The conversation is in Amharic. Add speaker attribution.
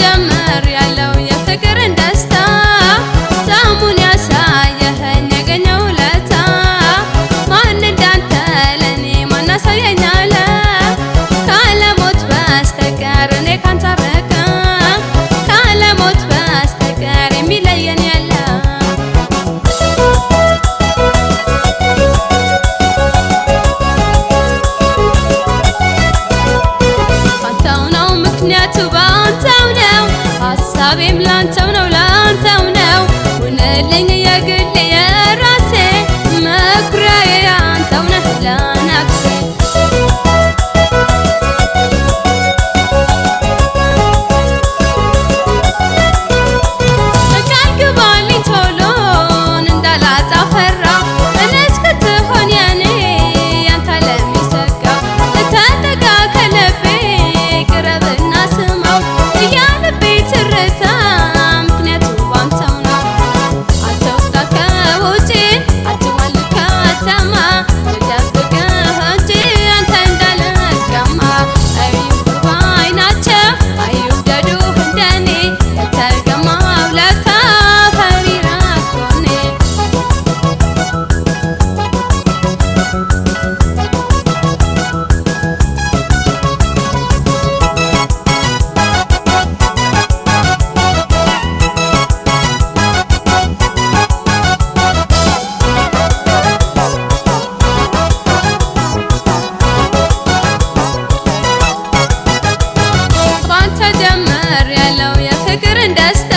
Speaker 1: ጀመር ያለው የፍቅርን ደስታ ጣዕሙን ያሳየኸኝ ያገኘው ለታ ማን እንዳንተ ለኔ ማን አሳየኛለ ካለሞት በስተቀር እኔ ካንተ አልርቅም ካለሞት በስተቀር የሚለየን የለም። ባንተው ነው ምክንያቱ ባንተው ነው ሀሳቤም ላንተው ነው ላንተው ነው ሁንልኝ የግሌ የራሴ መኩሪያዬ አንተው ነህ ለነፍሴ። ቃል ግባልኝ ቶሎን እንዳላጣ ፈራሁ እኔ እስክትሆን የኔ ያንተ ለሚሰጋው ተጠጋ ከልቤ ቅረብና ስማው የልቤ ትርታ ምክንያቱ ባንተው ነው። አትውጣ ከውጪ አትዋል ከተማ ልደብቅህ እንጂ አንተ እንዳልቀማ አዩህ ባይናቸው አይውደዱህ እንደኔ የተገማው ለታ ፈሪ ረኮኔ። ባንተ ጀመር ያለው የፍቅርን ደስታ